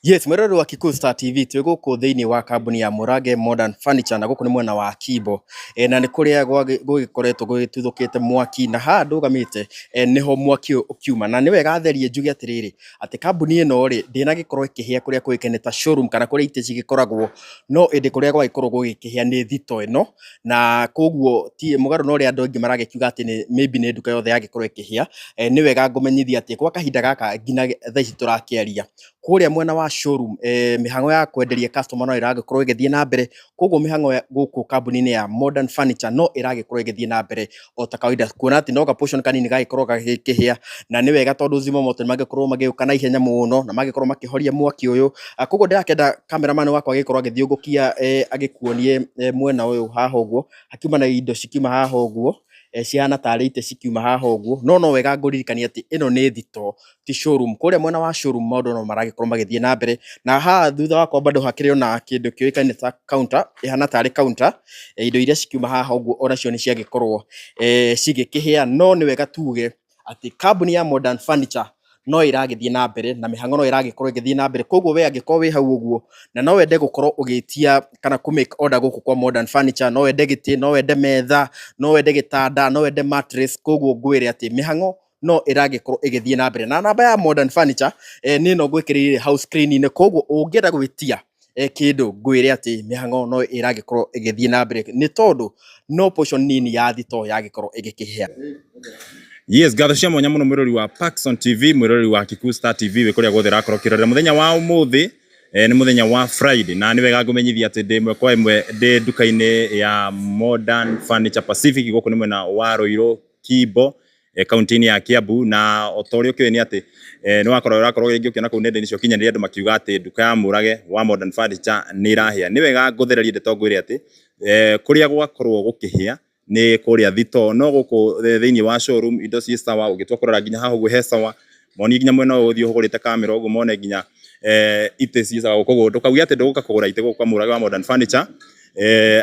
Yes, mwĩroreri wa Kikuyu Star TV, twĩ gũkũ thĩinĩ wa kambuni ya Mũrange Modern Furniture na gũkũ nĩ mwena wa Kimbo na nĩ kũrĩa gũgĩkoretwo gũgĩtuthũkĩte mwaki, na haha ndũgamĩte nĩho mwaki ũyũ ũkiuma. Na nĩ wega therie njuge atĩrĩrĩ, atĩ kambuni ĩno rĩ, ndĩnagĩkorwo ĩkĩhĩa kũrĩa kũĩkaine ta showroom kana kũrĩa itĩ cigĩkoragwo, no ĩndĩ kũrĩa gwagĩkorwo gũgĩkĩhĩa nĩ thito ĩno, na koguo ti mũgarũ na ũrĩa andũ aingĩ maragĩkiuga atĩ nĩ maybe nĩ nduka yothe yagĩkorwo ĩkĩhĩa. Nĩ wega ngũmenyithia atĩ gwa kahinda gaka nginya thaa ici tũrakĩaria, kũrĩa mwena wa showroom mĩhang'o ya kwenderia customer no ĩragĩkorwo ĩgĩthiĩ na mbere. Koguo mĩhang'o ya gũkũ kambuni-inĩ ya Modern Furniture no ĩragĩkorwo ĩgĩthiĩ na mbere o ta kawaida, kuona atĩ no ga portion kanini gagĩkorwo gagĩkĩhĩa, na nĩ wega tondũ zima moto nĩ mangĩkorwo magĩũka na ihenya mũno na magĩkorwo makĩhoria mwaki ũyũ. Koguo ndĩrakĩenda cameraman wakwa agĩkorwo agĩthiũngũkia agĩkuonie mwena ũyũ haha ũguo, hakiuma na indo cikiuma haha ũguo, cihana tarĩ itĩ cikiuma haha ũguo, no no wega ngũririkanie atĩ ĩno nĩ thito, ti showroom. Kũrĩa mwena wa showroom maũndũ no maragĩkorwo magĩthiĩ na mbere, na haha thutha wakwa bado hakĩrĩ ona kĩndũ kĩũĩkaine ta counter, ĩhana tarĩ counter, indo iria cikiuma haha ũguo onacio nĩ ciagĩkorwo cigĩkĩhĩa. No nĩ wega tuge atĩ kambuni ya Modern Furniture no ĩragĩthiĩ na mbere na mĩhang'o no ĩragĩkorwo ĩgĩthiĩ na mbere. Koguo we angĩkorwo wĩ hau ũguo na no wende gũkorwo ũgĩtia kana kũ make order gũkũ kwa Modern Furniture, no wende gĩtĩ, no wende metha, no wende gĩtanda, no wende mattress, koguo ngwĩre atĩ mĩhang'o no ĩragĩkorwo ĩgĩthiĩ na mbere. Na namba ya Modern Furniture nĩ ĩno ngwĩkĩrĩire hau screen-inĩ. Koguo ũngĩenda gwĩtia kĩndũ, ngwĩre atĩ mĩhang'o no ĩragĩkorwo ĩgĩthiĩ na mbere, nĩ tondũ no portion nini ya thito yagĩkorwo ĩgĩkĩhĩa. Yes, ngatho cia mwanya mũno mwĩrori wa Paxson TV, mwĩrori wa Kikuyu Star TV, wĩ kũrĩa guothe ũrakorwo ũkĩrorera mũthenya wa ũmũthĩ. Nĩ mũthenya wa Friday, na nĩ wega ngũmenyithia atĩ ndĩ ĩmwe kwa ĩmwe ndĩ nduka-inĩ ya Modern Furniture Pacific, gũkũ nĩ mwena wa Ruiru Kimbo, kaunti-inĩ ya Kiambu. Na o ta ũrĩa ũkĩũĩ nĩ atĩ nĩ wakorwo ũrakorwo rĩngĩ ũkĩona kũu nenda-inĩ cia ũkinyanĩria andũ makiuga atĩ nduka ya Mũrage wa Modern Furniture nĩ ĩrahĩa. Nĩ wega ngũthererie ndeto ngwĩre atĩ kũrĩa gwakorwo gũkĩhĩa nĩ kũrĩa thito, no gũkũ thĩinĩ wa showroom indo ciĩ sawa. Ũngĩtua kũrora nginya haha ũguo he sawa, monie nginya mwena ũyũ ũthiĩ ũhũrĩte kamera ũguo, mone nginya itĩ ciĩ sawa. Koguo ndũkauge atĩ ndũgũka kũgũra itĩ gũkũ kwa Mũrage wa Modern Furniture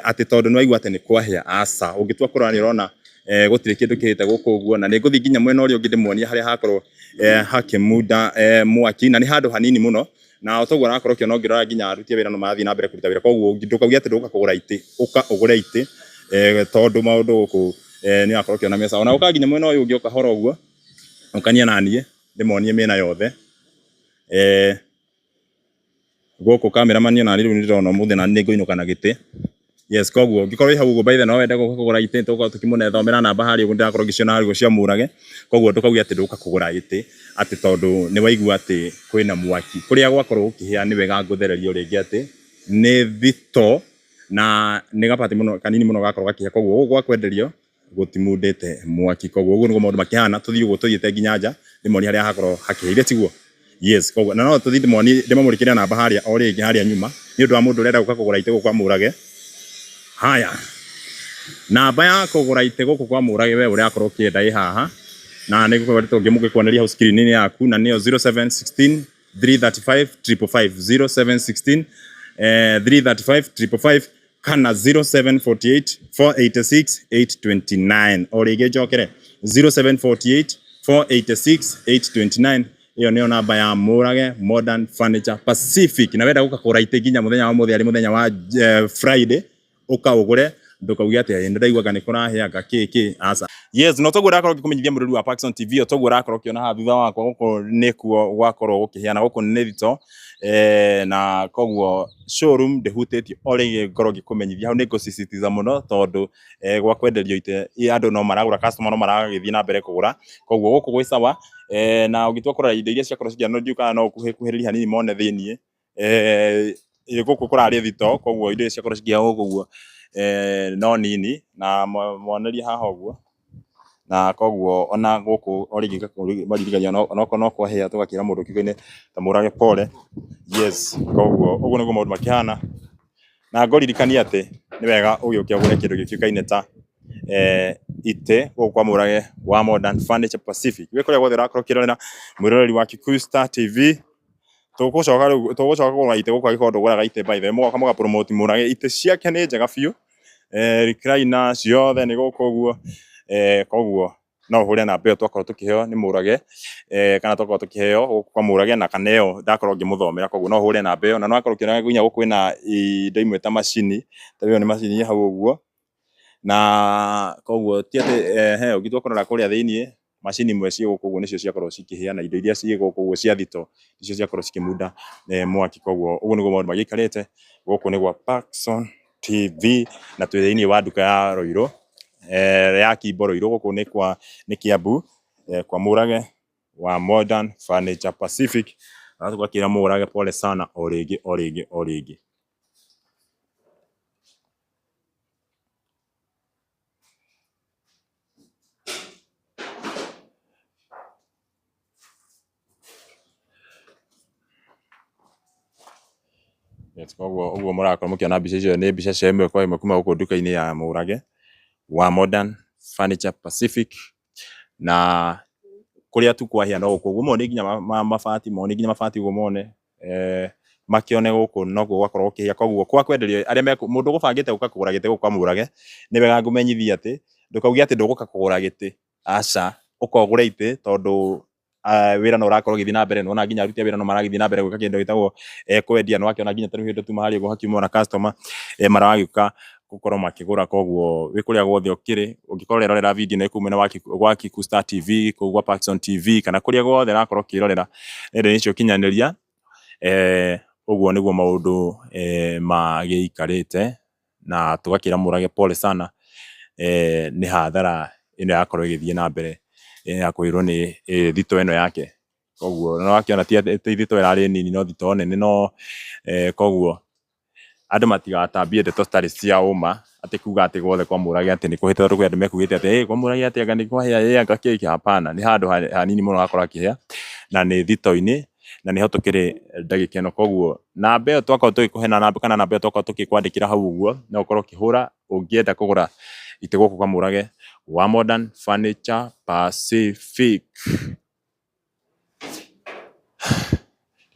atĩ tondũ nĩ waigua atĩ nĩ kwahĩa, aca. Ũngĩtua kũrora nĩ ũrona gũtirĩ kĩndũ kĩhĩte gũkũ ũguo, na nĩ ngũthiĩ nginya mwena ũrĩa ũngĩ ndĩmuonie harĩa hakorwo hakĩmunda mwaki, na nĩ handũ hanini mũno. Na o toguo ũrakorwo ũkĩona, ũngĩrora nginya aruti a wĩra no marathiĩ na mbere kũruta wĩra. Koguo ndũkauge atĩ ndũgũka kũgũra itĩ, ũka ũgũre itĩ, tondũ maũndũ gũkũ nĩ ũrakorwo ũkĩona me sawa. Ona ũka nginya mwena ũyũ ũngĩ o kahora ũguo, ũkania na niĩ ndĩmonie mĩena yothe. Gũkũ cameraman ona rĩu nĩ ndĩrona ũmũthĩ nani nĩ ngũinũka na gĩtĩ. Yes, koguo ũngĩkorwo wĩ hau ũguo, by the way, no wende gũka kũgũra itĩ, tũgũkorwo tũkĩmũthomera namba harĩa ũguo ndĩrakorwo ngĩciona harĩa ũguo cia Mũrage. Koguo ndũkauge atĩ ndũgũka kũgũra gĩtĩ atĩ tondũ nĩ waigua atĩ kwĩna mwaki. Kũrĩa gwakorwo gũkĩhĩa, nĩ wega ngũthererie o rĩngĩ atĩ nĩ thito, na nĩ gabati mũno kanini mũno gakorwo gakĩhĩa. Koguo gũkũ gwa kwenderio gũtimundĩte mwaki. Koguo ũguo nĩguo maũndũ makĩhana. Tũthiĩ ũguo tũthiĩte nginya nja ndĩmonie harĩa hakorwo hakĩhĩire, tiguo? Yes, koguo na no tũthiĩ ndĩmonie ndĩmamũrĩkĩre namba harĩa o rĩngĩ harĩa nyuma, nĩ ũndũ wa mũndũ ũrenda gũka kũgũra itĩ gũkũ kwa Mũrage. Haya, namba ya kũgũra itĩ gũkũ kwa Mũrage we ũrakorwo ũkĩenda ĩ haha, na nĩ ngũkoretwo ngĩmũgĩkuoneria hau screen-inĩ yaku, na nĩyo 0716 335 555, 0716 335 555 kana 0748 486 829. O rĩngĩ njokere, 0748 486 829, ĩyo nĩyo namba ya Mũrage Modern Furniture Pacific. Na wenda gũka kũgũra itĩ nginya mũthenya wa ũmũthĩ, arĩ mũthenya wa Friday, ũka ũgũre, ndũkauge atĩ nĩ ndaiguaga nĩ kũrahĩanga kĩ kĩ, aca. Yes, no toguo ũrakorwo ngĩkũmenyithia mũrori wa Paxson TV, o toguo ũrakorwo ũkĩona haha thutha wakwa, gũkũ nĩkuo gwakorwo gũkĩhĩa, na gũkũ nĩ thito, na koguo showroom ndĩhutĩtio. O rĩngĩ ngorwo ngĩkũmenyithia hau nĩ ngũsisitiza mũno, tondũ gwa kwenderio itĩ andũ no maragũra, customer no maragĩthiĩ na mbere kũgũra. Koguo gũkũ gwĩ sawa, na ũngĩtua kũrora indo iria ciakorwo cikĩhanwo, ndiũĩ kana no ũkuhĩrĩrie hanini mone thĩiniĩ. Gũkũ kũrarĩ thito, koguo indo iria ciakorwo cikĩhĩa gũkũ ũguo no nini, na monerie haha ũguo. Na koguo ona gũkũ o rĩngĩ maririkania onokorwo no kwahĩa, tũgakĩra mũndũ kiugo-inĩ ta Mũrage pole. Yes, koguo ũguo nĩguo maũndũ makĩhana, na ngũririkanie atĩ nĩ wega ũgĩũke ũgũre kĩndũ gĩkĩũkaine ta itĩ gũkũ kwa Mũrage wa Modern Furniture Pacific. Wĩ kũrĩa guothe ũrakorwo ũkĩrorera, mwĩroreri wa Kikuyu Star TV, tũgũcoka rĩu tũgũcoka kũgũra itĩ gũkũ angĩkorwo ndũgũraga itĩ. By the way, mũgoka mũga promote Mũrage, itĩ ciake nĩ njega biũ, recliner ciothe nĩ gũkũ ũguo, koguo no No ũhũre namba ĩyo twakorwo tũkĩheo nĩ Mũrage, kana twakorwo tũkĩheo gũkũ kwa Mũrage, na kana ĩyo ndakorwo ngĩmũthomera, koguo no ũhũre namba ĩyo. Na no akorwo ũkĩona nginya gũkũ kwĩna indo imwe ta macini, ta ĩyo nĩ macini ĩ hau ũguo, na koguo ti atĩ he ũngĩtua kũrora kũrĩa thĩiniĩ, macini imwe ciĩ gũkũ ũguo nĩcio ciakorwo cikĩhĩa, na indo iria ciĩ gũkũ ũguo cia thito nĩcio ciakorwo cikĩmunda mwaki. Koguo ũguo nĩguo maũndũ magĩikarĩte. Gũkũ nĩ gwa Parkson TV, na twĩ thĩiniĩ wa nduka ya Ruiru, ya Kimbo Ruiru. Gũkũ nĩ kwa nĩ Kiambu, kwa Mũrage wa Modern Furniture Pacific. Na tũgakĩra Mũrage pole sana o rĩngĩ o rĩngĩ o rĩngĩ. Yes, koguo ũguo mũrakorwo mũkĩona mbica icio nĩ mbica cia ĩmwe kwa ĩmwe kuma gũkũ nduka-inĩ ya Mũrage wa Modern Furniture Pacific, na kũrĩa tu kwahĩa no gũkũ ũguo, mone nginya mabati, mone nginya mabati ũguo, mone makĩone gũkũ nokuo gwakorwo gũkĩhĩa. Koguo kwa kwenderio arĩa me mũndũ ũgũbangĩte gũka kũgũra gĩtĩ gũkũ kwa Mũrage, nĩ wega ngũmenyithie atĩ ndũkauge atĩ ndũgũka kũgũra gĩtĩ, aca, ũka ũgũre itĩ, tondũ wĩra no ũrakorwo ũgĩthiĩ na mbere. Nĩwona nginya aruti a wĩra no maragĩthiĩ na mbere gwĩka kĩndũ gĩtagwo kwendia. Nĩwakĩona nginya ta rĩu hĩndĩ tuma harĩa ũguo hakiuma ona customer maragĩũka gũkorwo makĩgũra. Koguo wĩ kũrĩa guothe ũkĩrĩ, ũngĩkorwo ũrerorera video ĩno ĩkũu mwena wa gwa Kiku Star TV, kũu gwa Parkson TV, kana kũrĩa guothe ũrakorwo ũkĩrorera nenda-inĩ cia ũkinyanĩria, ũguo nĩguo maũndũ magĩikarĩte. Na tũgakĩra Mũrage pole sana nĩ hathara ĩno yakorwo ĩgĩthiĩ na mbere ya kũhĩrwo nĩ thito ĩno yake. Koguo nĩ wakĩona ti atĩ thito ĩrarĩ nini, no thito nene, no koguo andũ matigatambie ndeto citarĩ cia ũma, atĩ kuga atĩ guothe kwa Mũrage atĩ nĩ kũhĩte, tondũ kwĩ andũ mekugĩte atĩ kwa Mũrage atĩ anga nĩ kwahĩa, ĩ anga kĩ. Hapana, nĩ handũ hanini mũno hakorwo hakĩhĩa, na nĩ thito-inĩ, na nĩho tũkĩrĩ ndagĩka ĩno. Koguo namba ĩyo twakorwo tũgĩkũhe na namba, kana namba ĩyo twakorwo tũgĩkwandĩkĩra hau ũguo, no ũkorwo ũkĩhũra ũngĩenda kũgũra itĩ gũkũ kwa Mũrage wa Modern Furniture Pacific.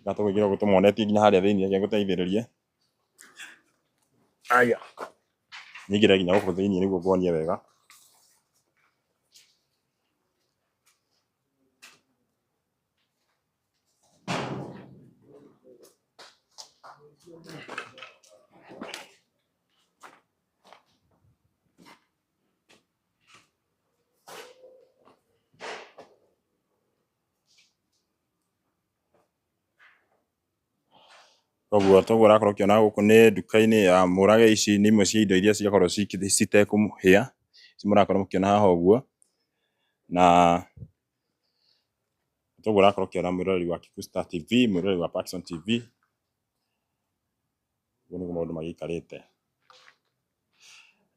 Tũgũikĩra ũguo tũmuonetie nginya harĩa thĩiniĩ, reke ngũteithĩrĩrie. Aya, nyingĩre nginya gũkũ thĩiniĩ nĩguo nguonie wega. Koguo toguo ũrakorwo ũkĩona gũkũ nĩ nduka-inĩ ya Mũrage. Ici nĩ imwe cia indo iria ciakorwo citekũhĩa, ici mũrakorwo mũkĩona haha ũguo. Na toguo ũrakorwo ũkĩona, mwĩroreri wa Kikuyu Star TV, mwĩroreri wa Parkson TV, ũguo nĩguo maũndũ magĩikarĩte.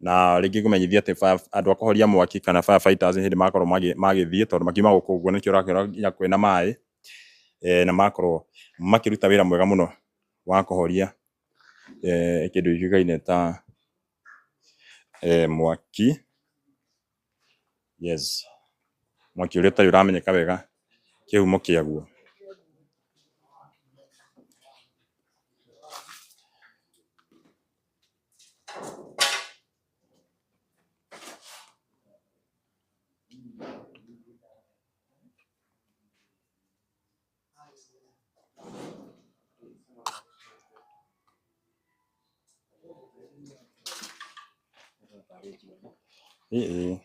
Na rĩngĩ ngũmenyithie atĩ andũ a kũhoria mwaki kana fire fighters nĩ hĩndĩ makorwo magĩthiĩ, tondũ makiuma gũkũ ũguo nĩkĩo ũrakĩona nginya kwĩna maĩ, na makorwo makĩruta wĩra mwega mũno wa kũhoria kĩndũ gĩũkaine ta mwaki. Yes, mwaki ũrĩa ũtarĩ ũramenyeka wega kĩhumo kĩaguo. Ĩĩ.